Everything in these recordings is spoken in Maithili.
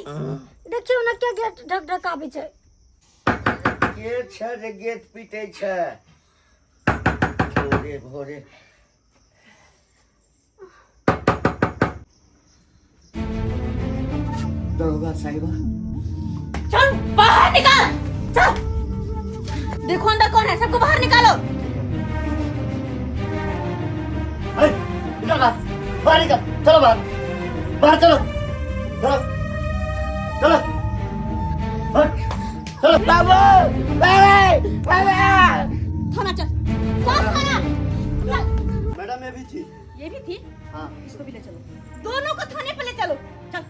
देखियौ ने के गेट ढक ढकाबै छै। के छै जे गेट पीटै छै भोरे भोरे? दरोगा साहिबा। चल बाहर निकाल, चल। देखो अंदर कौन है, सबको बाहर निकालो। अरे निकल बाहर, बाहर निकल, चलो बाहर, बाहर चलो, चलो चलो, हट, चलो। बाबू, बाबू, बाबू। थाना चल, चल थाना चल। मैडम, ये भी थी। ये भी थी? हाँ। इसको भी ले चलो, दोनों को थाने पे ले चलो। चल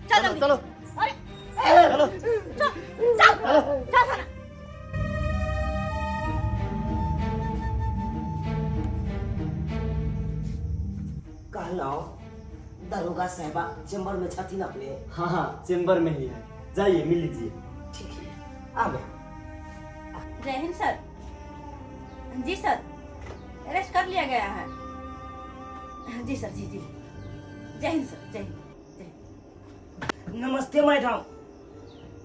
चल जल्दी। चलो। अरे चलो। चल चल चल थाना। कहलहुँ दरोगा साहेबा चेम्बर में छथिन अपने? हाँ हाँ, चेम्बर में ही है, जाइए, मिल लीजिए। ठीक है, आबे। जय हिंद सर जी। सर, अरेस्ट कर लिया गया है जी। सर जी, जी, जय हिंद सर, जय हिंद, जय हिंद। नमस्ते मैडम।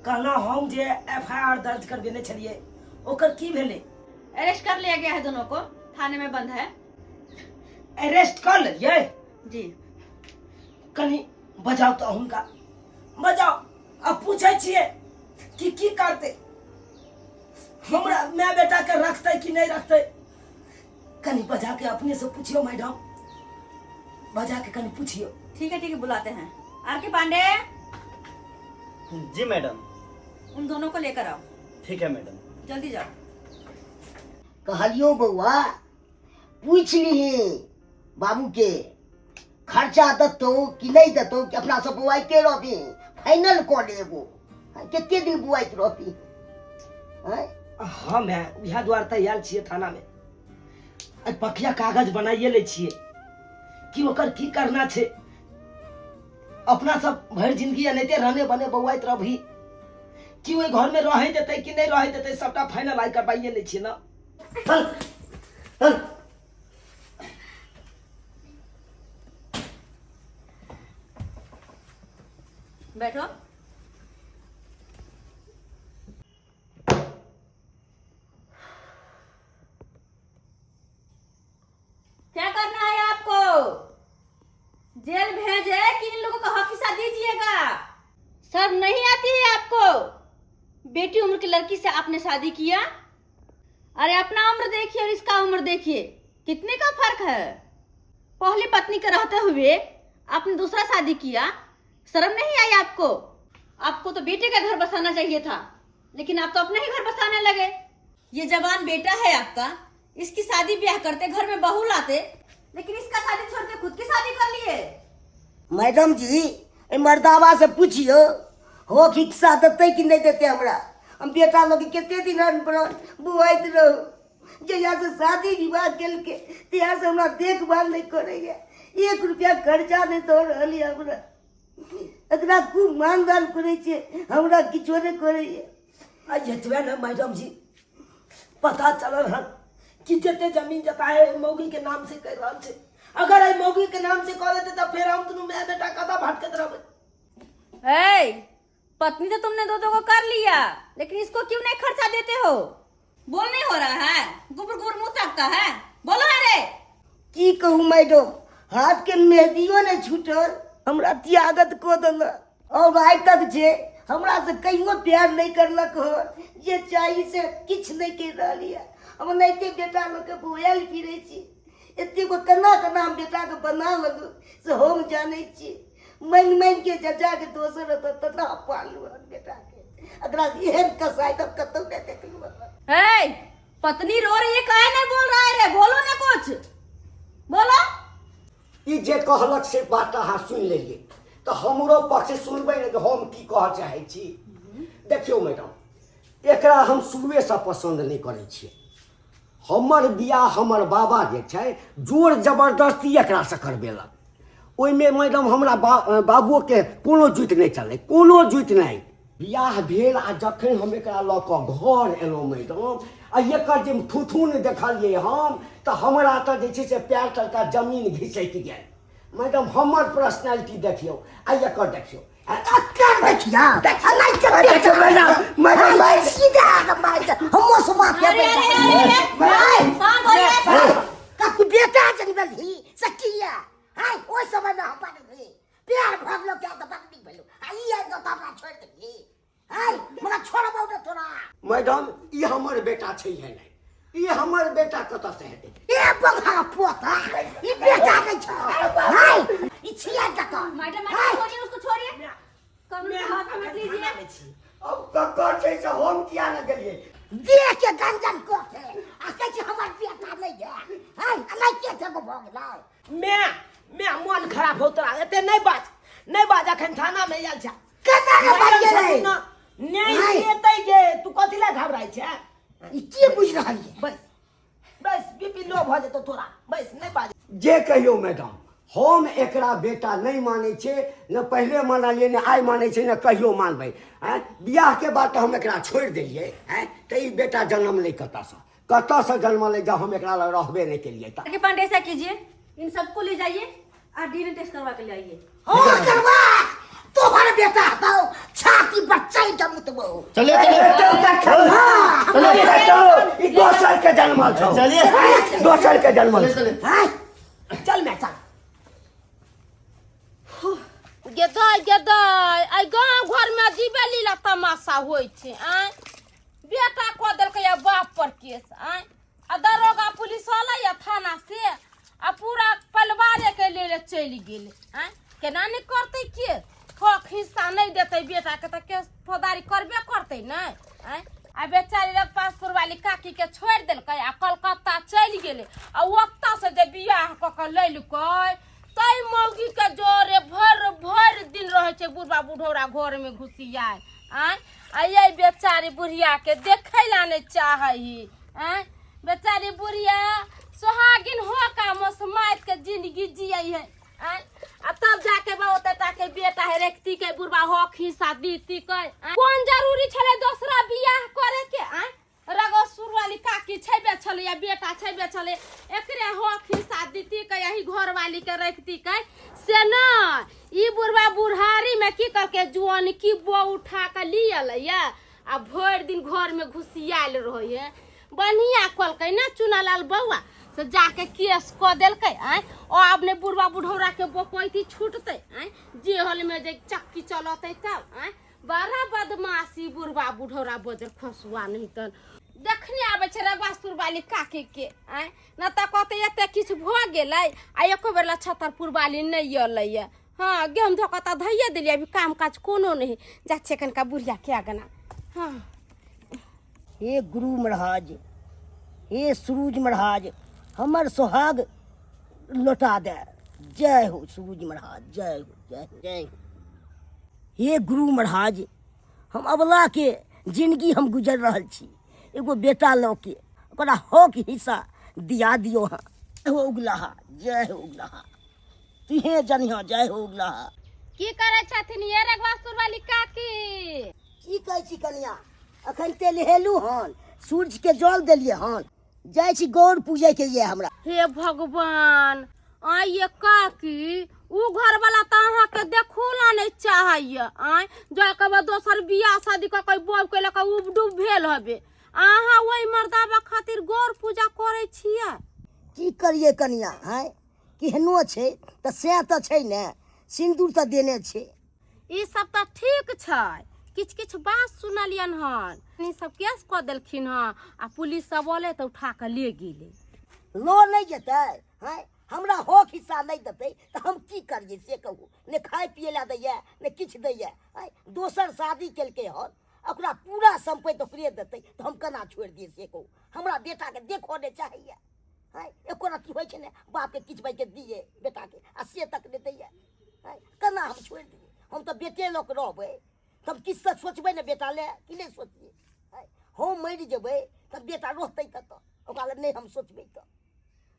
कहलहुँ हम जे एफ I R दर्ज करबेने छलियै, ओकर की भेलै? अरेस्ट कर लिया गया है दोनों को, थाने में बंद है। अरेस्ट कर लेलियै? जी। कनि बजाउ तऽ हुनका, बजाउ आ पूछै छियै कि की करतै हमरा माय बेटा के, रखतै कि नहि रखतै। कनि बजा के अपने से पूछियो मैडम, बजा के कनि पूछियो। ठीक है, ठीक है, बुलाते हैं। Are के पांडे। जी मैडम। उन दोनों को लेकर आओ। ठीक है मैडम। जल्दी जाओ। कहलियो बौआ, पूछि लिही बाबूके, खर्चा देतौ कि नहि देतौ, कि अपना सब बौआइते रहबी? फाइनल कऽ ले एगो, कते दिन बौआइत रहबी, आँय? हाँ माय, उएह दुआरे तऽ आयल छियै थानामे। आइ पकिया कागज बनाइए लै छियै कि ओकर की करना छै। अपना सब भरि जिंदगी एनाहिते रहने बने बौआइत रहबही कि ओहि घरमे रहै देतै कि नहि रहै देतै, सबटा फाइनल आइ करबाइए लै छियै ने। चल चल। बैठो। क्या करना है आपको? जेल भेजे कि इन लोगों को हक हिस्सा दीजिएगा? शर्म नहीं आती है आपको? बेटी उम्र की लड़की से आपने शादी किया। अरे, अपना उम्र देखिए और इसका उम्र देखिए, कितने का फर्क है। पहली पत्नी के रहते हुए आपने दूसरा शादी किया, शर्म नहीं आई आपको? आपको तो बेटे का घर बसाना चाहिए था, लेकिन आप तो अपने ही घर बसाने लगे। ये जवान बेटा है आपका, इसकी शादी ब्याह करते, घर में बहू लाते, लेकिन इसका शादी छोड़ के खुद की शादी कर लिए। मैडम जी, एहि मर्दाबा से पूछियो, हो हिस्सा देतै कि नहि देतै हमरा। हम बेटा लोग कते दिन बुआइत रहू। जहिया से शादी विवाह केलकै, तहिया से हमरा देखभाल नहि करैया, एक रुपया खर्चा नहि दऽ रहल यऽ हमरा। एकरा खूब मानदान करै छै, हमरा किछो नहि करैया। आ एतबे ने मैडम जी, पता चलल हन कि जते जमीन जता है, मौगी के नाम से कर रहल छै। अगर एहि मौगी के नाम से कऽ देतै, तऽ फेर हम दुनू माय बेटा कतऽ भटकैत रहबै? ए, पत्नी तो तुमने दो दो को कर लिया, लेकिन इसको क्यों नहीं खर्चा देते हो? बोल नहीं हो रहा है, गुबर गुबर मुंह ताकता है। बोलो अरे। की कहू मैडम, हाथ के मेहदियो नहि छूटल, हमरा त्यागत कऽ देलक। और आइ तक जे हमरा से कहियो प्यार नहि करलक हन, जे चाही से किछु नहि करि रहल यऽ। हम एनाहिते बेटा लऽ कऽ बौआयल फिरै छी। एते गो केना केना हम बेटाके बना लेलहुँ, से हम जानै छी। माँगि माँगि के चचाके दोसर ओतऽ तकरा पाललहुँ हन बेटाके। एकरा एहन कसाइ तऽ कतहु नहि देखलहुँ हन। ए, पत्नी रो रही है, काहे नहीं बोल रहा है रे? बोलो ना कुछ, बोलो। ई जे कहलक से बात अहाँ सुनि लेलियै, तऽ हमरो पक्ष सुनबै ने कि हम की कहऽ चाहै छी। देखियौ मैडम, एकरा हम शुरुएसँ पसन्द नहि करै छियै। हमर बियाह हमर बाबा जे छै, जोर जबरदस्ती एकरासँ करबेलक। ओहिमे मैडम, हमरा बाबुओके कोनो जुति नहि चलै, कोनो जुति नहि। बियाह भेल आ जखन हम एकरा लऽ कऽ घर एलहुँ मैडम, आ एकर जे थुथुन देखलियै हम, तऽ हमरा तऽ जे छै से पैर तलका जमीन घिसकि गेल। मैडम, हमर पर्सनैलिटी देखियौ आ एकर देखियौ, आ एकर देखियौ। देखिया आ नहीं के बेटा मैडम मैडम मैं सीधा आके मार दे हमो से बात के अरे अरे अरे अरे शांत हो जाइए। का तू बेटा जनमल ही सकिया हाय ओइ समय में हम पानी प्यार भरलो क्या तो बात नहीं भेलो आ ई आइ तो हमरा छोड़ देली हाय मला छोड़बौ ने तोरा मैडम ई हमर बेटा छै है नहि ई हमर बेटा कतऽ से हेतै ए बघा पोता ई बेटा नहि छौ हाय ई छिया कतऽ मैडम मैडम छोड़िए उसको छोड़िए कानून के हाथ में मत लीजिए अब ककर छै से हम किया ने गेलियै देह के गंजन कऽ के आ कहै छै हमर बेटा नहि है हाय आ नहि के छै भऽ गेलै मैं मैं मन खराब हो तोरा एते नहीं बाज नहीं बाज अखन थाना में आयल छ केना के बाज गेलै नहीं नहीं। एतै गे तू कथी लए घबराइ छै ई की बुझि रहल ये बस बस बीपी लो भऽ जेतौ तोरा बस नहीं बाज जे कहियौ मैडम हम एकरा बेटा नहि मानै छियै ने पहिले मानलियै ने आइ मानै छियै ने कहियो मानबै आँय बियाहके बाद तऽ हम एकरा छोड़ि देलियै आँय तऽ ई बेटा जनमलै कतऽसँ कतऽसँ जनमलै जब हम एकरा लग रहबे नहि केलियै तऽ आगे पांडे ऐसा कीजिए इन सबको ले जाइए और डीएनए टेस्ट करवा के ले आइए हो करवा तोहर बेटा हतौ छाती पर चढ़ि के मुतबौ चलिए चलिए चलो चलो ई दोसर के जनमल छौ चलिए। दोसर के जनमल छौ हाय चल मैं चल गेदाय गेदाय आइ गाँव घरमे अजीबे लीला तमाशा होइ छै आँय बेटा कऽ देलकै या बाप पर केस आँय आ दरोगा पुलिस वाला या थाना से आ पूरा परिवारे के लेल चलि गेलै आँय केना नहि करतै के हक हिस्सा नहि देतै बेटाके तऽ केस फौजदारी करबे करतै ने आँय आ बेचारी लग पासपुर वाली काकी के छोड़ि देलकै आ कलकत्ता चलि गेलै आ ओतऽ से जे बियाह कऽ कऽ लेलकै तै मौगी के जोरे भरि भरि दिन रहै छै बुढ़बा बुढ़ौरा घरमे घुसियाय आँय आ ये बेचारी बुढ़िया के देखै ला नहि चाहै ही आँय बेचारी बुढ़िया सोहागिन हो का मसमाइत के जिंदगी जियै है आँय आ तब जाके बा ओते टाके बेटा है रेखती के बुढ़बा हक हिस्सा दीती के आँय? कोन जरूरी छलै दोसरा बियाह करे के आँय रगसुर वाली काकी छेबे छलै या बेटा छेबे छलै एकरे हक हिस्सा दीती के यही घर वाली के रखती के से न ई बुढ़वा बुढ़ारी में की करके जुआन की बो उठा के लियल या आ भरि दिन घर में घुसियाल रहे है बढ़िया कहलकै ने चुनालाल बौआ से जाके केस कऽ देलकै आँय ओ आब ने बुढ़वा बुढ़ौरा के बकैती छूटतै आँय जेहल में जे चक्की चलतै तब आँय बड़ा बदमाशी बुढ़वा बुढ़ौरा बजर खसुआ नहीं तन देखने आबै छै रगवासपुर वाली काकी के आँय न तऽ कहतै एते किछु भऽ गेलै आ एको बेर लछतरपुर वाली नहि एलैए हँ गेहूँ धऽ कऽ तऽ धैये देलियै अभी काम काज कोनो नहि जा छियै कनिका बुढ़िया के अगना हँ हे गुरु महाराज हे सूरज महाराज हमर सोहाग लौटा दे जय हो सूरज महाराज जय हो जय हो जय हो हे गुरु महाराज हम अबलाके जिंदगी हम गुजर रहल छी एगो बेटा लऽ के ओकरा हक हिस्सा दिया दियौ हँ हो उगलाहा जय हो उगलाहा तुहे जनिहा जय हो उगलाहा की करै छथिन ये रघुवासुर वाली काकी की कहै छी कनिया अखन ते नहेलू हन सूर्य के जल देलियै हन जाइ छी गौर पूजै के ये हमरा हे भगवान आय ये काकी उ घर वाला तऽ अहाँके देखो ला नहि चाहैया आय जा के दोसर बियाह शादी कऽ के बब के लऽ के उब डूब भेल हबे अहाँ ओहि मर्दाबा खातिर गौर पूजा करै छियै की करियै कनिया आँय केहनो छै तऽ सएह तऽ छै ने सिन्दूर तऽ देने छै ई सब तऽ ठीक छै किछु किछु बात सुनलियन हन ई सब केस कऽ देलखिन हँ आ पुलिस सब अलै तऽ उठा कऽ ले गेलै लऽ नहि जेतै हँ हमरा हक हिस्सा नहि देतै तऽ हम की करियै से कहू ने खाय पियै लए दैए ने किछु दैए आँय दोसर शादी केलकै हन ओकरा पूरा सम्पत्ति ओकरे देतै तऽ हम केना छोड़ि दियै से कहू हमरा बेटाके देखऽ नहि चाहैए आँय एको रत्ती होइ छै ने बापके किछु बाजि कऽ दियै बेटाके आ से तक नहि दैए आँय केना हम छोड़ि दियै हम तऽ बेटे लऽ कऽ रहबै तब किछु तऽ सोचबै ने बेटा लए कि नहि सोचियै आँय हम मरि जेबै तऽ बेटा रहतै कतऽ ओकरा लए नहि हम सोचबै तऽ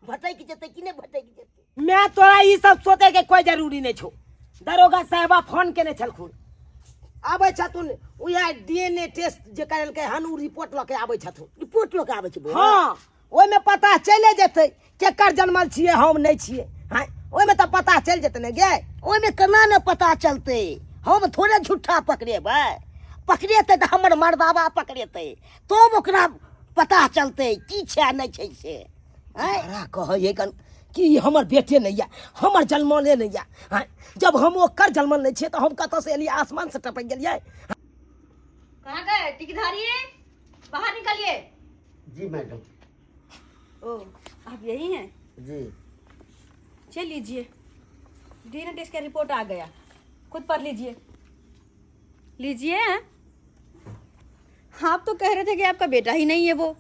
भटकि जेतै कि नहि भटकि जेतै मैं तोरा ई सब सोचे के कोई जरूरी नहीं छौ दरोगा साहेबा फोन केने छलखुन आबै छथुन उएह डीएनए टेस्ट जे करेलकै हन ओ रिपोर्ट लऽ के आबै छथुन रिपोर्ट लऽ कऽ आबै छै बौआ? हँ ओहिमे पता चलि जेतै केकर जनमल छियै हम नहि छियै हँ ओहिमे तऽ पता चलि जेतै ने गे ओहिमे केना ने पता चलतै हम थोड़े झूठा पकड़ेबै। पकड़ेतै तऽ हमर मरदाबा पकड़ेतै, तब ओकरा पता चलतै की छै आ नहि छै से। आँय? हमरा कहैए कन कि ई हमर बेटे नहि यऽ, हमर जन्मले नहि यऽ। आँय, जब हम ओकर जन्मल नहि छियै तऽ हम कतऽसँ एलियै? आसमानसँ टपकि गेलियै? कहाँ गए टिकधारी? बाहर निकलिए। जी मैडम। ओ, आप यही हैं? जी। चल लीजिए, डीएनए टेस्ट का रिपोर्ट आ गया, खुद पढ़ लीजिए। लीजिए। आप तो कह रहे थे कि आपका बेटा ही नहीं है वो।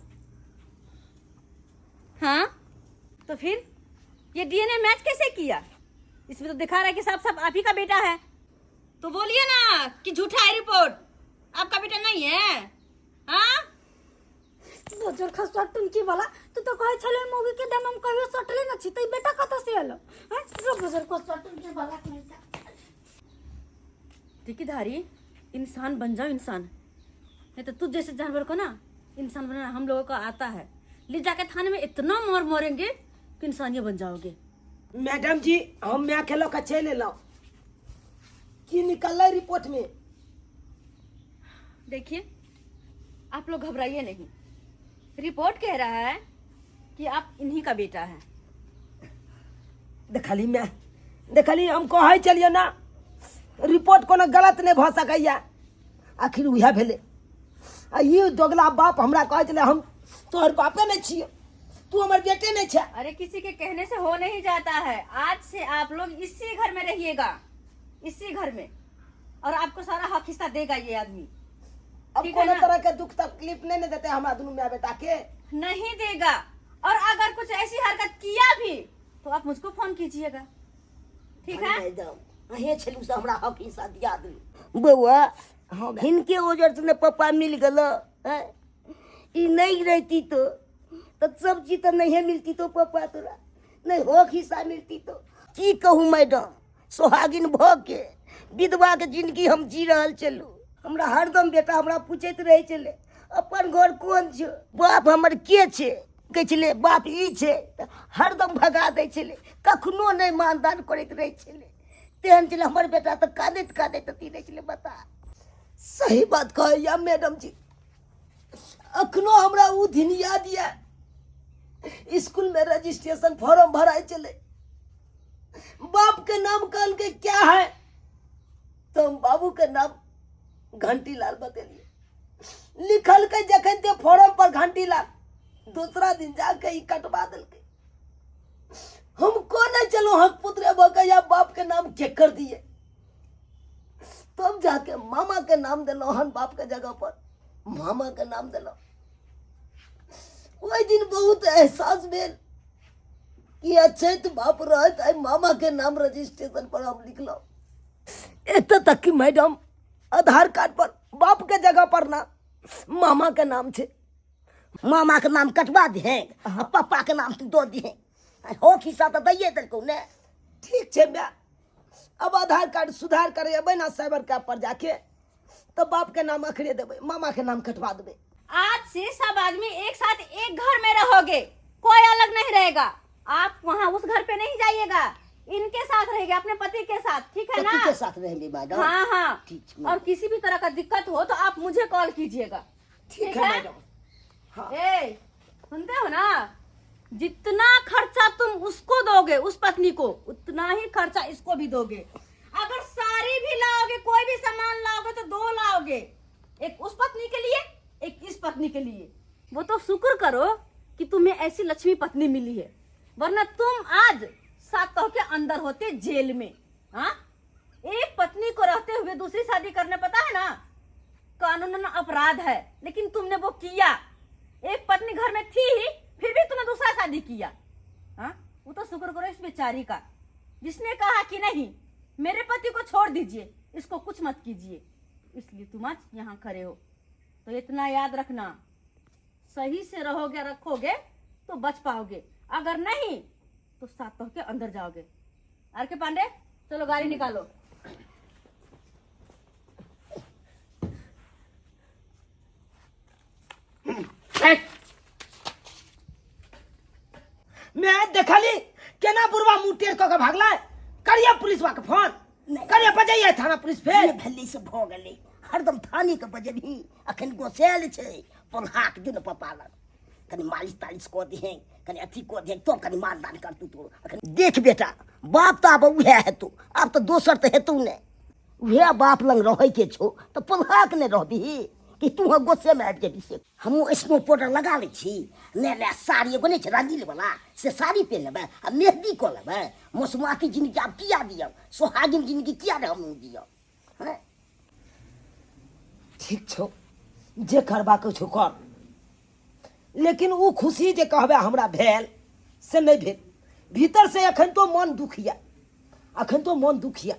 हाँ, तो फिर ये डीएनए मैच कैसे किया? इसमें तो दिखा रहा है कि साफ साफ आप ही का बेटा है। तो बोलिए ना कि झूठा है रिपोर्ट, आपका बेटा नहीं है। हाँ। बजर खसुआ टुनकी वाला, तू तो कहै छले मौगी के दम हम कहियो सटले न छी, त ई बेटा कतऽ से एलो? हैं सब बजर खसुआ टुनकी वाला कहिता। टिकीधारी, इंसान बन जाओ इंसान, नहीं तो तुझ जैसे जानवर को ना इंसान बनाना हम लोगों को आता है। ले जाके थाने में इतना मार मारेंगे कि इंसानियत बन जाओगे। मैडम जी, हम माय के लऽ कऽ चलि एलहुँ। की निकललै रिपोर्ट में? देखिए, आप लोग घबराइए नहीं, रिपोर्ट कह रहा है कि आप इन्हीं का बेटा है। देखली मैं, देखली, हम कहै छलियै ना रिपोर्ट कोनो गलत नहि भऽ सकैया। आखिर उएह भेलै। आ ई दोगला बाप हमरा कहै छलै हम तोहर बापे नहि छियौ, तू हमर बेटे नहि छै। अरे, किसी के कहने से हो नहीं जाता है। आज से आप लोग इसी घर में रहिएगा, इसी घर में, और आपको सारा हक हिस्सा देगा ये आदमी। अब ठीक है कोनो ना? तरह के दुख तकलीफ नहीं ने देते हमरा दुनू माय बेटा के? नहीं देगा, और अगर कुछ ऐसी हरकत किया भी तो आप मुझको फोन कीजिएगा, ठीक है? मैडम, अहें छलू से हमरा हक हिस्सा दिया देलू। बौआ, हिनके वजह से ने पप्पा मिल गेल हैं। ई नहीं रहती तो सब चीज तो नहीं मिलती, तो पप्पा तोरा नहीं हक हिस्सा मिलती। तो की कहूँ मैडम, सोहागिन भऽ के विधवा के जिंदगी हम जी रहल छलू। हमरा हरदम बेटा हमरा पूछैत रहै छलै, अपन घर कोन छै, बाप हमर के छै? कहै छलै बाप ई छै, तऽ हरदम भगा दै छलै, कखनो नहि मानदान करैत रहै छलै। तेहन छलै हमर बेटा, तऽ कानैत कानैत अथी रहै छलै। बता। सही बात कहैया मैडम जी। अखनो हमरा उ दिन याद यऽ, स्कूल में रजिस्ट्रेशन फॉर्म भराइ छलै, बाप के नाम कहलकै क्या है, तो हम बाबू के नाम घंटी लाल बतेलिए। लिखलकै जखन ते फॉर्म पर घंटी लाल, दूसरा दिन जाके ई कटवा देलकै। हम को नहीं चलो हक पुत्र भऽ के या बाप के नाम के कर दिए। तब जाके मामा के नाम देलहुँ हन, बाप के जगह पर मामा के नाम देलहुँ। ओहि दिन बहुत एहसास भेल कि अच्छे तो बाप रहत, आइ मामा के नाम रजिस्ट्रेशन पर हम लिखलहुँ। एतऽ तक कि मैडम, आधार कार्ड पर बाप के जगह पर ना मामा के नाम छै। मामा के नाम कटवा दिहे आ पप्पा के नाम तू दऽ दिहे। हो खिस्सा तऽ दैये देलकौ ने। ठीक छै माय, अब आधार कार्ड सुधार करे अबै ना साइबर कैफ पर जाके, तऽ बाप के नाम अखरे देबै, मामा के नाम कटवा देबै। आज से सब आदमी एक साथ एक घर में रहोगे, कोई अलग नहीं रहेगा। आप वहाँ उस घर पे नहीं जाइएगा, इनके साथ रहेगा, अपने पति के साथ, ठीक है ना? पति के साथ रहेंगे मैडम। हाँ हाँ। ठीक है। और किसी भी तरह का दिक्कत हो तो आप मुझे कॉल कीजिएगा। ठीक है मैडम। हाँ। ए, सुनते हो ना? जितना खर्चा तुम उसको दोगे, उस पत्नी को, उतना ही खर्चा इसको भी दोगे। अगर साड़ी भी लाओगे, कोई भी सामान लाओगे तो दो लाओगे, एक उस पत्नी के लिए, एक इस पत्नी के लिए। वो तो शुक्र करो कि तुम्हें ऐसी लक्ष्मी पत्नी मिली है, वरना तुम आज सात तह के अंदर होते जेल में। हाँ, एक पत्नी को रहते हुए दूसरी शादी करने, पता है ना, कानूनन अपराध है, लेकिन तुमने वो किया। एक पत्नी घर में थी ही, फिर भी तुमने दूसरा शादी किया। हाँ, वो तो शुक्र करो इस बेचारी का जिसने कहा कि नहीं, मेरे पति को छोड़ दीजिए, इसको कुछ मत कीजिए, इसलिए तुम आज यहाँ खड़े हो। तो इतना याद रखना, सही से रहोगे, रखोगे तो बच पाओगे, अगर नहीं तो सात तह के अंदर जाओगे। Are के पांडे, चलो गाड़ी निकालो। मैं देखली केना बुढ़वा मुँह टेढ़ कऽ के भागलै। करिए पुलिसवा के फोन। नहि। करे बजैया थाना पुलिस फेर जे भेलै से भऽ गेलै हरदम थाने के बजेबही अखन गोसायल छै पोल्हाक दिन पप्पा लग कनि मालिश तालिश कऽ दिहें कनि अथी कऽ दिहें तब कनि मारदान करतू तू अखन देख बेटा बाप तऽ आब उएह हेतौ आब तऽ दोसर तऽ हेतौ नहि उएह बाप लग रहैके छौ तऽ पोल्हाक नहि रहबिही कि तू गोस्सेमे आबि जेबही से हमहूँ स्नो पाउडर लगा लै छी नया नया साड़ी एगो नहि छै रंगील वाला से साड़ी पहिन लेबै आ मेहदी कऽ लेबै मौसमाती जिनगी आब किया दियब सोहागिन जिनगी किया नहि हमहूँ जियब हँ ठीक छौ जे करबाक छौ कर लेकिन ओ खुशी जे कहबै हमरा भेल से नहि भेल भीतर से एखन तो मन दुखिया एखन तो मन दुखिया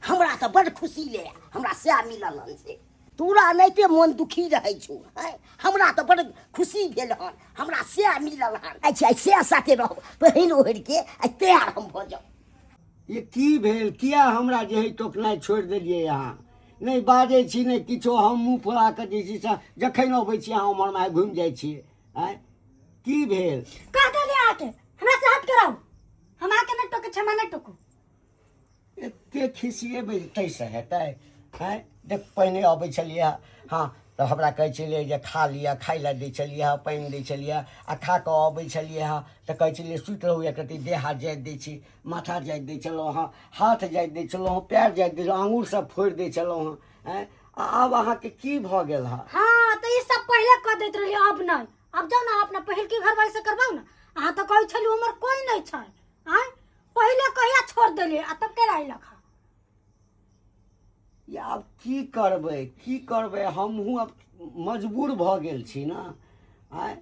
हमरा तऽ बड्ड खुशी ले हमरा सएह मिलल हन से तोरा एनाहिते मन दुखी रहै छौ आँय हमरा तऽ बड्ड खुशी भेल हन हमरा सएह मिलल हन अच्छा आइ सएह साथे रहब पहिन ओढ़िके आइ तैयार हम भऽ जाउ ई की भेल किया हमरा जे है टोकनाइ छोड़ि देलियै अहाँ नहि बाजै छी नहि किछो हम मुँह फुला कऽ जे छै से जखन अबै छी अहाँ उम्हर माहे घुमि जाइ छियै आँय की भेल कह देलियै अहाँके हमरा से हट कराउ हम अहाँके नहि टोकै छी हमरा नहि टोकू एते खिसिएबै ताहिसँ हेतै आँय देख पहिने अबै छलियै हँ तऽ हमरा कहै छलियै जे खा लिअ खाइ लए दै छलियै हँ पानि दै छलियै आ खा कऽ अबै छलियै हँ तऽ कहै छलियै सुति रहू एक रत्ती देह हाथ जाइत दै छी माथा जाइत दै छलहुँ हँ हाथ जाइत दै छलहुँ हँ पएर जाइत दै छलहुँ आङ्गुर सब फोड़ि दै छलहुँ हँ आँय आ आब अहाँके की भऽ गेल हँ हाँ तऽ ई सब पहिले कऽ दैत रहलियै अब नहि आब जाउ ने अपना पहिलकी घरवाली से करबाउ ने अहाँ तऽ कहै छलियै हमर कोइ नहि छै आँय पहिले कहिया छोड़ देलियै आ तब केना अयलक हँ ये आब की करबै की करबै हमहूँ आब मजबूर भऽ गेल छी ने आँय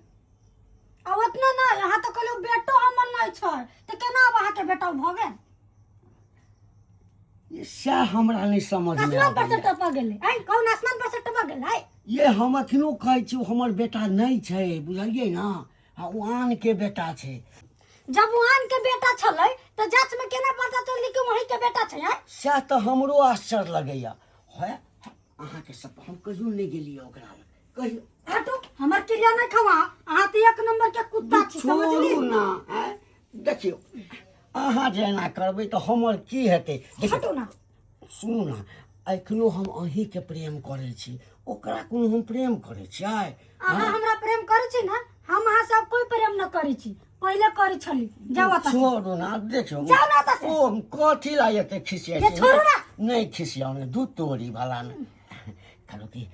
आ ओतना नहि अहाँ तऽ कहलियै बेटो हमर नहि छै तऽ केना आब अहाँके बेटा भऽ गेल ये सएह हमरा नहि समझमे आसमान पर से आबैया टपा गेलै आँय कहू ने आसमान पर से टपा गेलै आँय ये हम अखनो कहै छी ओ हमर बेटा नहि छै बुझलियै ने आ ओ आनके बेटा छै जब ओ आन के बेटा छलै तऽ जांच में केना पता चललै कि वही के बेटा छै आँय सएह तऽ हमरो आश्चर्य लगैया है अहाँके सब हम कहियो नहि गेलियै ओकरा लग कहियो हटू हमर क्रिया नहीं खवा अहाँ तऽ एक नंबर के कुत्ता छी समझली छोड़ू ना आँय? देखियौ अहाँ जे एना करबै तऽ हमर की हेतै देखियौ हटू ना सुनू ने एखनो हम अहीँके प्रेम करै छी ओकरा कोनो हम प्रेम करै छियै अहाँ हमरा प्रेम करै छी ने हम अहाँ सब कोई प्रेम न करै छी पहिले करै छली जाउ एतऽ से। छोड़ू ने आब देखियौ जाउ ने एतऽ से। ओ हम कथी ला एते खिसियाइ जे छी? छोड़ू ने। नहि खिसियाउ ने दूध तोरी भला ने कहलहुँ कि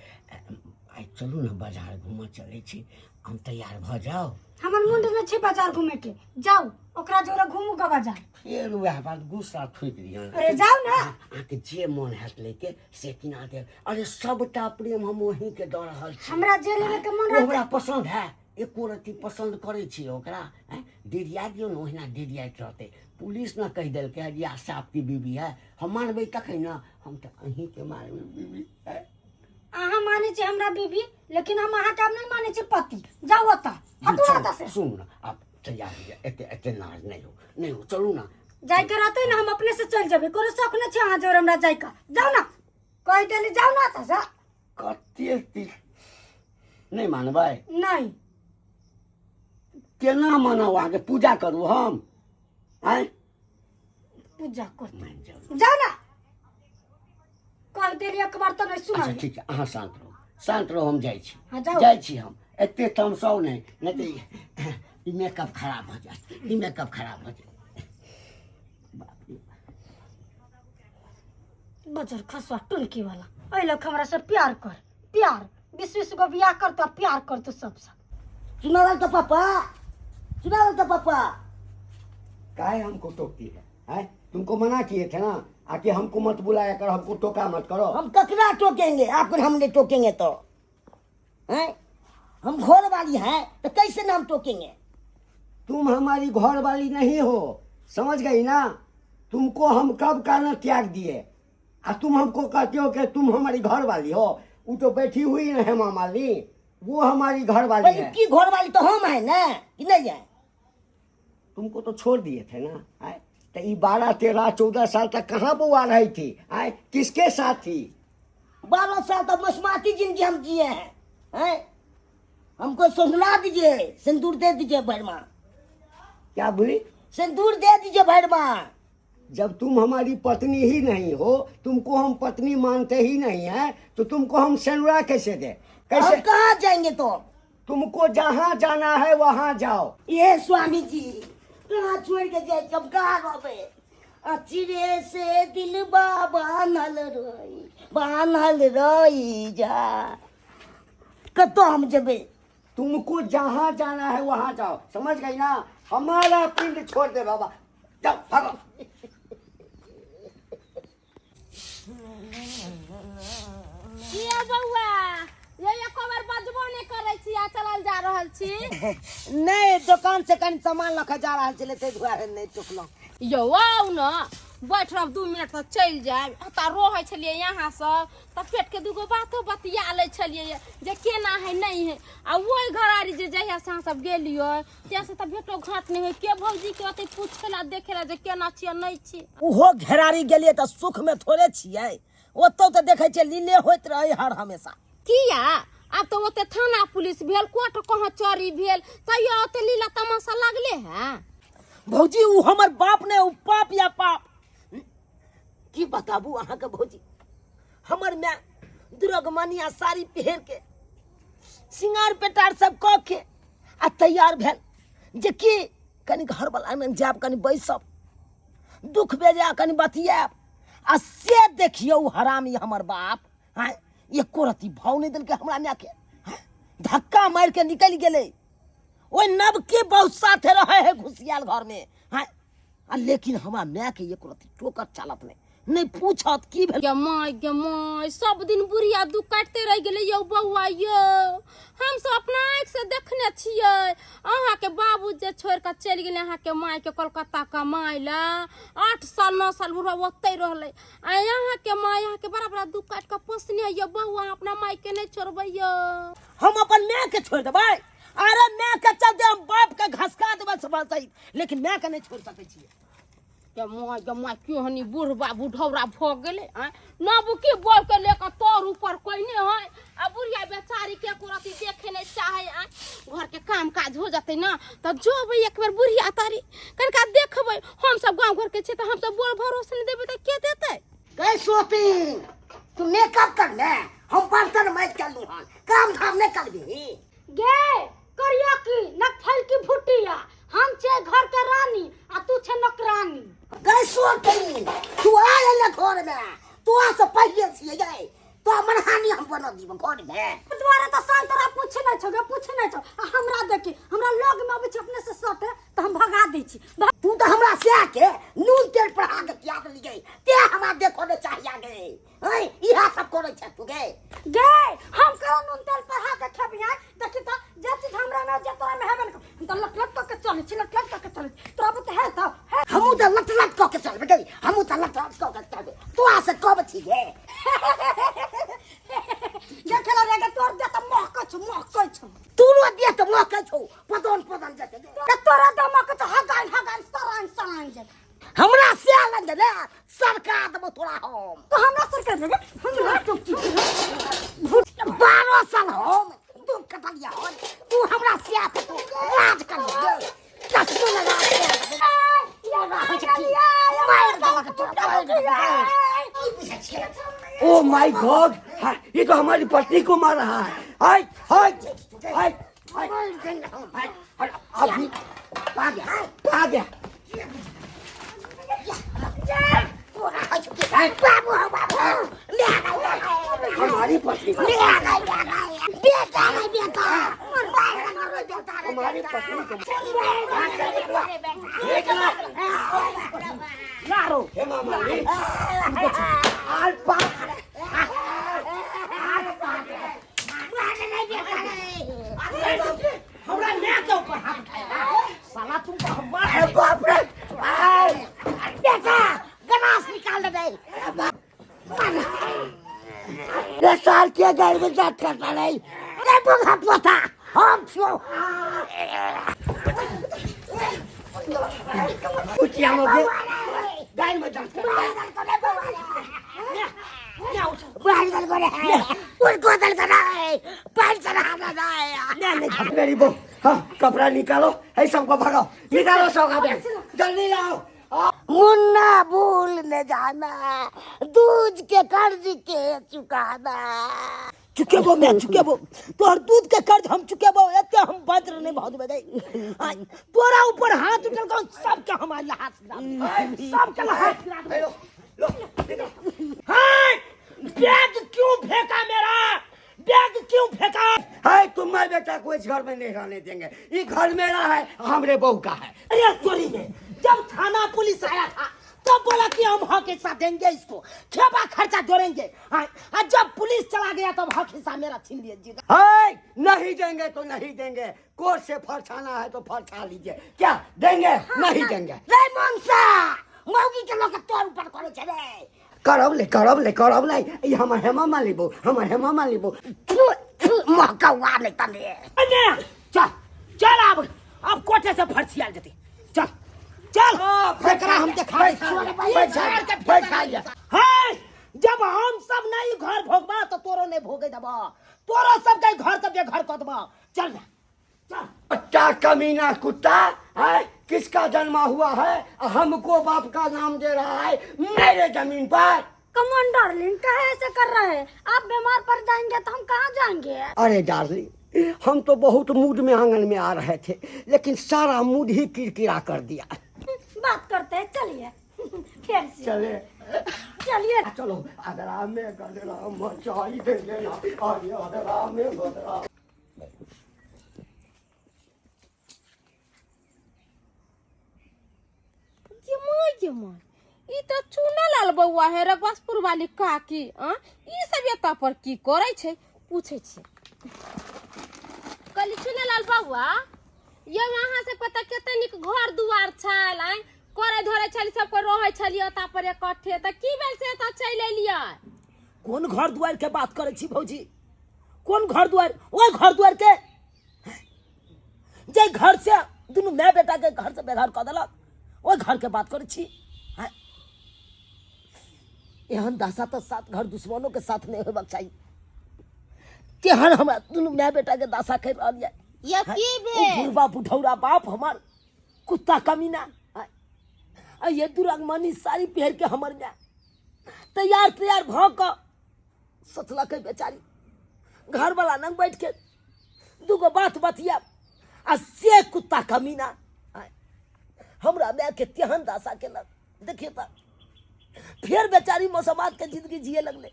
आइ चलू ने बाजार घूमऽ चलै छी हम तैयार भऽ जाउ हमर मुंड न छै बाजार घूमे के जाउ ओकरा जोरे घूमू के बाजार फेर वएह बात गुस्सा ठोकि दिअ अरे जाउ ने अहाँके जे मन हैत लैके से किना देब अरे सबटा प्रेम हम वहीँके दऽ रहल छी हमरा जे लेवे के मन ओ रहत हमरा पसन्द है एको रत्ती पसन्द करै छी ओकरा आँय डिरिया दियौ ने ओहिना डिरियाइत रहतै पुलिस ने कहि देलकै हँ जे साहब की बीबी है हम मानबै तखन ने हम तऽ अहीँके मानबै बीबी आँय अहाँ मानै छी हमरा बीबी लेकिन हम अहाँके आब नहि मानै छी पति जाउ ओतऽ हटू ना ओतऽ से सुनू ने आब तैयार हो जाए एते एते नाराज नहि हो नहि हो चलू ना जाइके रहतै ने हम अपने से चलि जेबै कोनो शौक नहि छै अहाँ जोर हमरा जाइके जाउ ना कहि देली जाउ ना ओतऽ से कते नहि मानबै नहि केना मानब अहाँके पूजा करू हम आँय पूजा कर मानि जाउ जाउ ना कहि देली एक बार तऽ नहि अच्छा सुनल ठीक छै अहाँ शान्त रहू शान्त रहू हम जाइ छी हाँ, जाउ। जाइ छी हम एते तमसाउ नहि नहि तऽ ई मेकअप खराब भऽ जायत ई मेकअप खराब भऽ जायत बाप रे बजर खसुआ टुनकी वाला एहि लग हमरा से प्यार कर प्यार बीस बीस गो बियाह करतो प्यार करतो सबसे सुना तो पापा सुना तो पापा काहे हमको टोकती है हैं तुमको मना किए थे ना आके हमको मत बुलाया करो हमको टोका मत करो हम ककरा टोकेंगे आपको हम नहीं टोकेंगे तो हैं हम घर वाली हैं तो कैसे नाम टोकेंगे तुम हमारी घर वाली नहीं हो समझ गई ना तुमको हम कब का ना त्याग दिए आ तुम हमको कहते हो कि तुम हमारी घर वाली हो वो तो बैठी हुई है हेमा मालिनी वो हमारी घर वाली है की घर वाली तो हम है ना कि नहीं है तुमको तो छोड़ दिए थे ना आए तो ये 12 13 14 साल तक कहाँ बउआ रही थी आए किसके साथ थी 12 साल तक मसमाती जिंदगी हम जिए हैं हैं हमको सुना दीजिए सिंदूर दे दीजिए भरमा क्या बोली सिंदूर दे दीजिए भरमा जब तुम हमारी पत्नी ही नहीं हो, तुमको हम पत्नी मानते ही नहीं हैं, तो तुमको हम सेनुरा कैसे दे? कैसे हम कहाँ जाएंगे तो? तुमको जहाँ जाना है वहाँ जाओ। ये स्वामी जी कहाँ छोड़ के जाए, हम कहाँ रहबे? अचिरे से दिलबा बान्हल रही, बान्हल रही जा, कतौ हम जेबै? तुमको जहाँ जाना है वहाँ जाओ, समझ गई ना? हमारा पिंड छोड़ दे बाबा, जाओ भागो। किया बौआ, ये एको बेर बजबो नहि करै छी आ चलल जा रहल छी? नहि, दोकान से कनि सामान लऽ कऽ जा रहल छलै, ताहि दुआरे नहि टोकलहुँ। यौ आउ ने, बैठ रहब 2 मिनट तऽ चलि जायब। एतऽ रहै छलियै यहाँ सब तऽ पेटके दूगो बातो बतिया लै छलियै जे केना है नहि है। आ ओहि घरारी जे जहिया से अहाँ सब गेलियै तहिया से तऽ भेटो घाट नहि होइ के भौजीके ओते पूछे ला देखे ला जे केना छियै नहि छियै। ओहो घेरारी गेलियै तऽ सुखमे थोड़े छियै, ओतौ तऽ देखै छियै लीले होइत रहै हर हमेशा। किया, आब तऽ ओते थाना पुलिस भेल, कोर्ट कचहरी भेल, तैयो ओते लीला तमाशा लागले है। भौजी, ओ हमर बाप ने, ओ पाप या पाप की बताबू अहाँके भौजी। हमर माय दुरगमनिया साड़ी पहिर के, सिंगार पेटार सब कऽ के आ तैयार भेल जे कि कनि घरवलामे जायब, कनि बैसब, दुख बेजा कनि बतियाब। आ से देखियौ हरामी हमर बाप आँय, एको रत्ती भाव नहि देलकै हमरा मायके आँय, धक्का मारि के निकलि गेलै। ओहि नवके बहुत साथे रहे है घुसियाल घरमे आँय, आ लेकिन हमरा मायके एको रत्ती टोकत चालत नहि, नहि पूछत की भेल। गे माय, गे माय, सब दिन बुढ़िया दुख काटिते रहि गेलै। यौ बौआ यौ, हम सब अपना आँखि से देखने छियै, अहाँके बाबू जे छोड़ि कऽ चलि गेलै अहाँके मायके कोलकाता कमाइ लए, 8 साल 9 साल बुढ़वा ओतहि रहलै। आ अहाँके माय अहाँके बड़ा बड़ा दुख काटि कऽ पोसने यौ। बौआ, अपना मायके नहि छोड़बै यौ। हम अपन माय के छोड़ देबै? अरे, माय के चलते हम बाप के घसका देबै सफल सहित, लेकिन माय के नहि छोड़ सकै छियै। गे माय, गे माय, केहनी बुढ़बा बुढ़ौरा भऽ गेलै आँय, नबकी बोल के लेके तोर ऊपर कोई नहीं है आ बुढ़िया बेचारी के एको रत्ती देखे नहीं चाहे आँय। घर के काम काज हो जतै ना तऽ जेबै एक बेर बुढ़िया तारी कनिका देखबै। हम सब गाँव घर के छियै तऽ हम सब बोल भरोसे नहीं देबै तऽ के देतै? गई सोती, तू मेकअप कर ले, हम बर्तन माइज कर लू हन, काम धाम नहीं करबी? गे करिया की नकफल की भुटिया, हम छे घर के रानी आ तू छे नौकरानी। गई सोती, तू आ ले घर में, तू आ से पहले से गई तो हमर हानि हम बना दीब घर में। दुआरे तऽ साल तोरा पूछे नहीं छौ गे, पूछे नहीं छौ। आ हमरा देखी, हमरा लग में अबै छै अपने से सटे तऽ हम भगा दै छी। तू तो हमरा से के नून तेल पढ़ा के त्याग ली ते हमरा देखो ने चाहिए गे। हैं, इहा सब करै छै तू गे? गे, हम कहो नून तेल पढ़ा के खेबियै? देखी तऽ, जे चीज हमरा में, जे तोरा में हेबे ने, हम तऽ लट लट कऽ के चलै छी, लट लट कऽ के चलै छी। तोरा बुते है तऽ है? हमहूँ तऽ लट लट कऽ के चलबै गे, हमहूँ तऽ लट लट कऽ के चलबै, तोरा से कब छी गे? देखे ला रे गे, तोर दे तऽ महकै छौ, महकै छौ। तोरो देह तऽ महकै छौ पदन पदन जेतै गे। तऽ तोरा दे महकै छौ हगाइन हगाइन सराइन सराइन जेतै। हमरा से लग ने सरकार देबो तोरा हम। तो हमरा सरकार देबे हमरा? 12 साल हम दुख कटलिया हन, तू हमरा से के तू राज कर गे, कसको लगा के मार देलक तोरा, मार देलक। ओ my God, हाँ, ये तो हमारी पत्नी को मार रहा है। हाय हाय हाय हाय हाय, अभी आ गया। आ गया। बाबू हो बाबू, ले आ गए। हमारी पत्नी को ले आ गए, ले आ गए, बेटा रे बेटा, बेटा रे। हमारी पत्नी को लारो। हे मामा रे, आज बाप हमरा माय के ऊपर हाथ उठाया साला, तुम तो हम मार अरे बाप रे आय। बेटा, गनास निकाल दे। ये साल के घर में जात करता नहीं। अरे बुढ़ा पोता, हम छो। कुछ यहाँ हो गया गाय में जात करता मेरी बहू, हाँ, कपड़ा निकालो है, सबको भगाओ, निकालो सबका बैग, जल्दी लाओ। मुन्ना भूल न जाना, दूध के कर्ज के चुकाना। चुकेबो मैं, चुकेबो तोहर दूध के कर्ज हम चुकेबो। एते हम वज्र नहीं भऽ देबै। आय, तोरा ऊपर हाथ उठल सबके हम आइ लहास गिरा देबै, सबके लहास गिरा देबै। हाय, बैग क्यों फेंका मेरा? बैग क्यों फेंका? है तुम्हारे बेटा को इस घर में नहीं रहने देंगे। ये घर मेरा है, हमरे बहू का है। अरे चोरी में जब थाना पुलिस आया था तब बोला कि हम हक हिस्सा देंगे इसको, खेबा खर्चा जोड़ेंगे। हाँ, और जब पुलिस चला गया तब हक हिस्सा मेरा छीन लिया जी। है नहीं देंगे तो नहीं देंगे, कोर्ट से फरछाना है तो फरछा लीजिए। क्या देंगे? नहीं देंगे। रे मनसा, मौगी के लोग तोर ऊपर करे छै रे। करब ले, करब ले, करब ले। ई हमर हेमा माली बो, हमर हेमा माली बो। थू थू, महकौआ नहीं तने। अरे चल चल, अब कोटे से फरछियाल जती। चल चल, एकरा हम देखा बैठा लिया। है जब हम सब नहीं घर भोगबा तो तोरो नहीं भोगे देबा, तोरो सब के घर से बेघर कर देबा। चल ना चल। कुत्ता कमीना कुत्ता है, किसका जन्मा हुआ है? हमको बाप का नाम दे रहा है मेरे जमीन पर। कम ऑन डार्लिंग, काहे ऐसे कर रहे हैं? आप बीमार पड़ जाएंगे तो हम कहाँ जाएंगे? अरे डार्लिंग, हम तो बहुत मूड में आंगन में आ रहे थे, लेकिन सारा मूड ही किरकिरा कर दिया। बात करते हैं, चलिए फिर से चले चलिए। चलो। अदरा में गदरा मचाई देंगे ना, अरे अदरा में गदरा। गे माय गे माय, ई तऽ चूना लाल बौआ है रघुवासपुर वाली काकी। आ ई सब एतऽ पर की करै छै, पूछै छी। कहली चूना लाल बौआ, यौ अहाँ सब पता कते नीक घर दुआर छल, आँय करै धरै छली, सबके रहै छलियै ओतऽ पर इकट्ठे, तऽ की भेल से एतऽ चलि एलियै? कोन घर दुआर के बात करै छी भौजी? कोन घर दुआर? ओहि घर दुआर के जे घर से दुनू माय बेटा के घर से बेघर कऽ देलक, ओहि घर के बात करै छी? आँय, एहन दशा तऽ सात घर दुश्मनों के साथ नहीं होबाक चाही। तेहन हमरा दुनू माय बेटा के दशा कर रहल यऽ। या की ओ भेल? बुढ़बा बुढ़ौरा बाप हमार कुत्ता कमीना, आँय, आ ये दुरागमनी साड़ी पहिर के हमर माय तैयार तैयार भऽ कऽ सोचलकै बेचारी घरवला लग बैठ के दूगो बात बतियाब, आ से कुत्ता कमीना आँय, हमरा माय के तेहन दशा केलक। देखिए तऽ फेर बेचारी मौसमात के जिंदगी जिए लगले,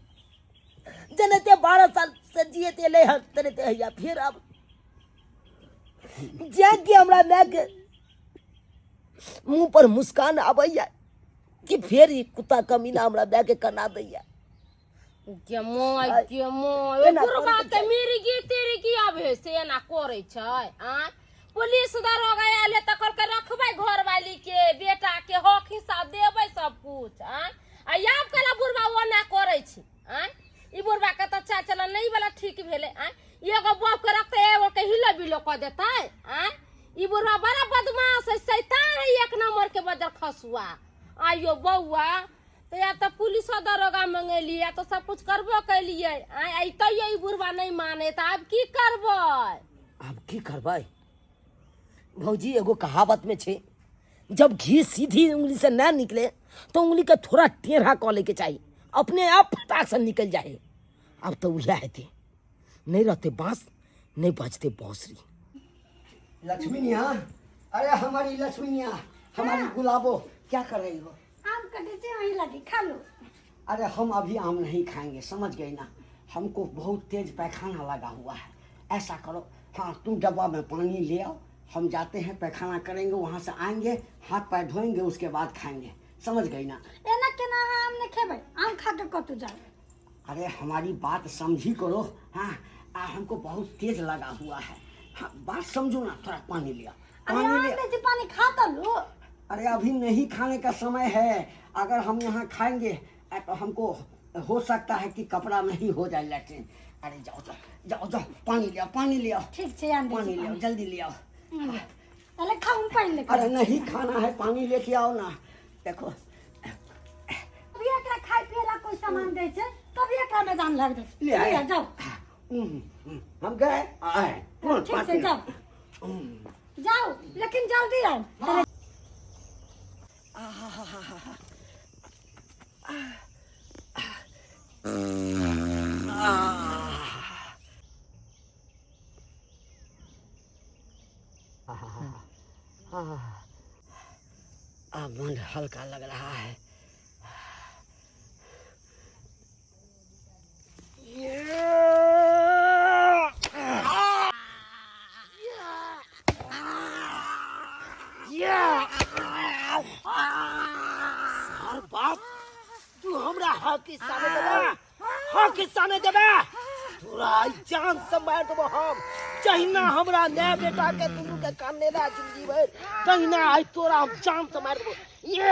जेनाहिते 12 साल से जियते एलै हन तेनाहिते हैया। फेर अब जे कि हमरा माय के मुँह पर मुस्कान आबैया कि फेर ई कुत्ता कमीना हमरा माय के कना दैया। गे माय आइ, गे माय, एना बुढ़बा करै के छै। मिर्गी तिर्गी आबे से एना करै छै? आँय पुलिस दरोगा आयल है तऽ कहलकै रखबै घरवाली के बेटा के हक हिस्सा देबै सब कुछ। आँय आ आब केना बुढ़बा ओना करै छै? आँय ई बुढ़बा के तऽ चाल चलन नहि वाला ठीक भेलै। आँय एगो बाप के रखतै, एगो के हिलो बिलो कऽ देतै। आँय ई बुढ़बा बड़ा बदमाश है, शैतान है, एक नंबर के बजर खसुआ। आइयो बौआ, तऽ या तऽ पुलिसो दरोगा मंगेलियै, तऽ सब कुछ करबो केलियै, आँय आ तैयो ई बुढ़बा नहि माने, तऽ आब की करबै? आब की करबै भौजी? एगो कहावत में छै, जब घी सीधी उंगली से ना निकले तो उंगली के थोड़ा टेढ़ा कऽ लैके चाही, अपने आप फटाक से निकल जाए। आब तऽ उएह हेतै, नहीं रहते बाँस नहीं बजते बाँसुरी। लक्ष्मीनिया, अरे हमारी लक्ष्मीनिया, हमारी गुलाबो, क्या कर रही हो? आम कटे छै वहीं लगी, खा लो। अरे हम अभी आम नहीं खाएंगे, समझ गई ना? हमको बहुत तेज पैखाना लगा हुआ है। ऐसा करो, हाँ तुम डब्बा में पानी ले आओ, हम जाते हैं पैखाना करेंगे, वहाँ से आएंगे, हाथ पैर धोएंगे, उसके बाद खाएंगे, समझ गई ना? एना केना अहाँ आम नहि खेबै? आम खा के कतौ जाबै? अरे हमारी बात समझी करो। हाँ हमको बहुत तेज लगा हुआ है। हाँ बात समझो ना, थोड़ा पानी ले आओ। अरे पानी आम ले। दै छी, पानी खा तऽ लो। अरे अभी नहीं खाने का समय है। अगर हम यहाँ खाएंगे तो हमको हो सकता है कि कपड़ा में ही हो जाए लैट्रिन। अरे जाओ जाओ जाओ जाओ, पानी ले आओ, पानी ले आओ। ठीक छै, आन दै पानी छी। ले आओ, जल्दी ले आओ। अरे खाउ पहिले। अरे नहीं खाना है, पानी लेके आओ ना। देखो कभी एकरा खाय पिए ला कोई सामान दै छै, कभी एकरा में जान लग जाइ छै। ले आए। लिअ, जाउ। हम गए आए कौन? ठीक छै, जाउ जाउ, लेकिन जल्दी आउ। अब मन हल्का लग रहा है। सार बाप, तू हमरा हक हिस्सा नहि देबे, हक हिस्सा नहि देबे, तोरा आइ जान से मारि देबो हम। जहिना हमरा माय बेटा के दुनू के कान लेला जिंदगी भरि, तहिना आइ तोरा हम जान से मारि देबो। ये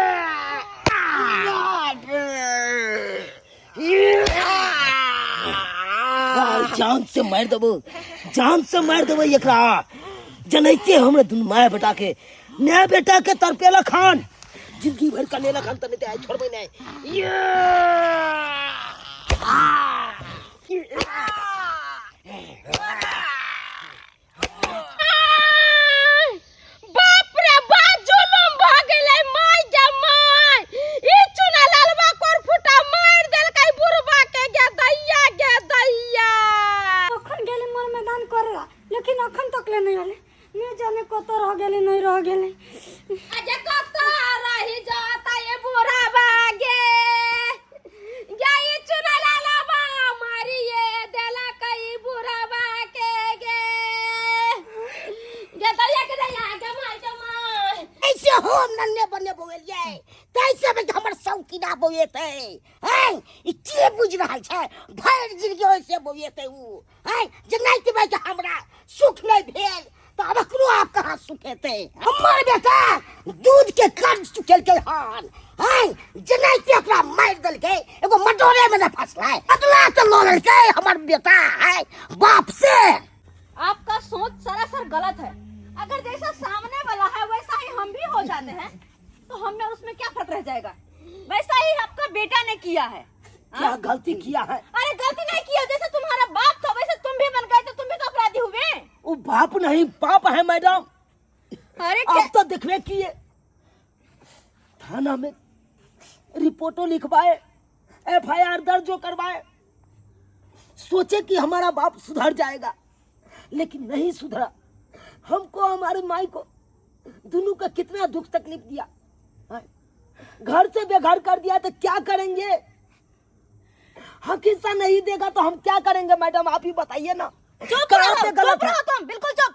आइ जान से मारि देबो, जान से मारि देबो एकरा। जनैते हमरा दुनू माय बेटा के, माय बेटा के तरपेलक हन, जिंदगी भरि कनेलक हन, तऽ नहि तऽ आइ छोड़बै नहि। ये बाप रे बाप, जुलुम भ गेलै my गे my. ई चुना लालवा कोर फुटा मारि देलकै बुढ़बा के, गे दैया गे दैया। अखन गेलै मोर मैदान करेला, लेकिन अखन तक ले नहीं आले, नहीं जाने कत रह गेलै नहीं रह गेलै। अजे कत रही जाता ये बुढ़ाबा गे, गे ई चुना लालवा मारिए देलकै बुढ़ाबा के गे गे दैया के दैया गे my गे my. ऐसे हम नन्ने बन्ने बौएलियै तैसे भी हमर शौकीना बौएतै हैं? ई के बुझि रहल छै? भरि जिंदगी ओइसे बौएतै उ हैं, जे नहि देबै तऽ हमरा सुख नहि भेल, तऽ आब एकरो आब कहाँ सुख हेतै? हमर बेटा दूध के कर्ज चुकेलकै हन हैं, जेनाहिते ओकरा मारि देलकै, एगो मटोरे मे नहि फसलै, बदला तऽ लऽ लेलकै हमर बेटा है बाप से। आपका सोच सरासर गलत है। अगर जैसा सामने वाला है वैसा ही हम भी हो जाते हैं तो हम में और उसमें क्या फर्क रह जाएगा? वैसा ही आपका बेटा ने किया है। क्या गलती किया है? अरे गलती नहीं किया, जैसे तुम्हारा बाप था वैसे तुम भी बन गए तो तुम भी तो अपराधी हुए। वो बाप नहीं पाप है मैडम। अरे आप तो देखबे किए, थाना में रिपोर्टो लिखवाए, एफआईआर दर्ज करवाए, सोचे कि हमारा बाप सुधर जाएगा, लेकिन नहीं सुधरा। हमको हमारे माई को दोनों का कितना दुख तकलीफ दिया, हाँ? घर से बेघर कर दिया, तो क्या करेंगे? हक हिस्सा नहीं देगा तो हम क्या करेंगे मैडम? आप ही बताइए ना। चुप कहाँ रहो, पे गलत चुप है? रहो तुम, बिल्कुल चुप।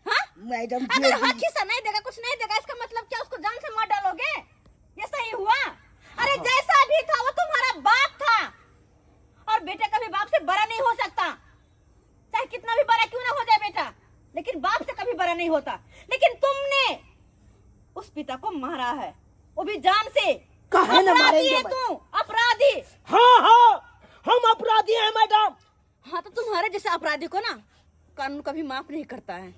हाँ? मैडम अगर हक हिस्सा नहीं देगा, कुछ नहीं देगा, इसका मतलब क्या उसको जान से मार डालोगे? ये सही हुआ? अरे जैसा भी था वो तुम्हारा बाप था, और बेटा कभी बाप से बड़ा नहीं हो सकता, चाहे कितना भी बड़ा क्यों ना हो जाए बेटा, लेकिन बाप से कभी बड़ा नहीं होता। लेकिन तुमने उस पिता को मारा है, वो भी जान से। काहे ना अपराधी मारेंगे है भाई? तू अपराधी। हाँ हाँ, हम अपराधी हैं मैडम। हाँ तो तुम्हारे जैसे अपराधी को ना कानून कभी माफ नहीं करता है,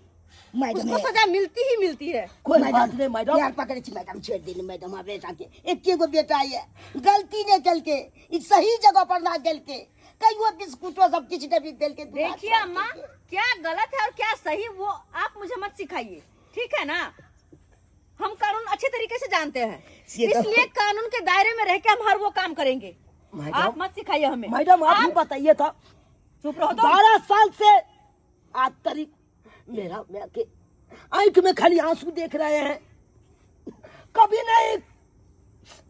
मैडम उसको सजा मिलती ही मिलती है। कोई बात नहीं मैडम। यार पकड़े छी मैडम, छोड़ देली मैडम। हमरा बेटा के एके गो बेटा ये गलती नहीं केलके, ई सही जगह पर ना गेलके, कहियो बिस्कुटो सब किछु नहीं देलके। देखिए अम्मा, क्या गलत है और क्या सही वो आप मुझे मत सिखाइए, ठीक है ना? हम कानून अच्छे तरीके से जानते हैं, ये तो- इसलिए कानून के दायरे में रह के हम हर वो काम करेंगे। मैडम, आप मत सिखाइए हमें। मैडम आप ही बताइए था। चुप रहो तुम। 12 साल से आज तक मेरा मैं के आंख में खाली आंसू देख रहे हैं, कभी नहीं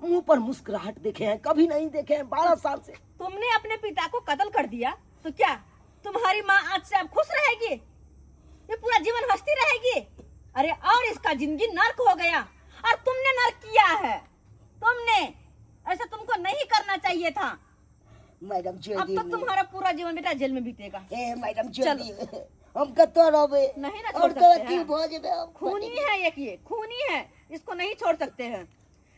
मुंह पर मुस्कुराहट देखे हैं, कभी नहीं देखे हैं 12 साल से। तुमने अपने पिता को कत्ल कर दिया तो क्या तुम्हारी माँ आज से अब खुश रहेगी? ये पूरा जीवन हंसती रहेगी? अरे और इसका जिंदगी नर्क हो गया, और तुमने नर्क किया है, तुमने ऐसा तुमको नहीं करना चाहिए था। मैडम छोड़ अब तो दी। तुम्हारा पूरा जीवन बेटा जेल में बीतेगा। ए मैडम छोड़ चलो। दी, हम कतौ रहबै नहीं ना छोड़ और तो सकते अथी हैं। भऽ जेबै हम। खूनी है एक, ये खूनी है, इसको नहीं छोड़ सकते हैं।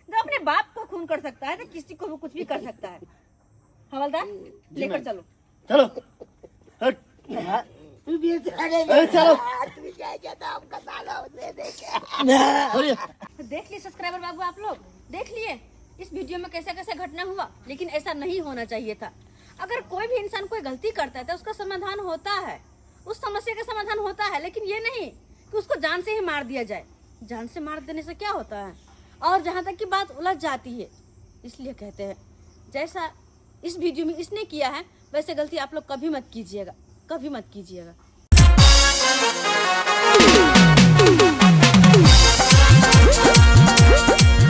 जब अपने बाप को खून कर सकता है तो किसी को भी कुछ भी कर सकता है। हवलदार लेकर चलो। चलो हट। तू बेचारे ए, चलो। तू जा जा तो हम कसालो दे दे के। देख लिए सब्सक्राइबर बाबू, आप लोग देख लिए इस वीडियो में कैसा कैसा घटना हुआ, लेकिन ऐसा नहीं होना चाहिए था। अगर कोई भी इंसान कोई गलती करता है तो उसका समाधान होता है, उस समस्या का समाधान होता है, लेकिन ये नहीं कि उसको जान से ही मार दिया जाए। जान से मार देने से क्या होता है? और जहाँ तक की बात उलझ जाती है, इसलिए कहते हैं जैसा इस वीडियो में इसने किया है वैसे गलती आप लोग कभी मत कीजिएगा, कभी मत कीजिएगा।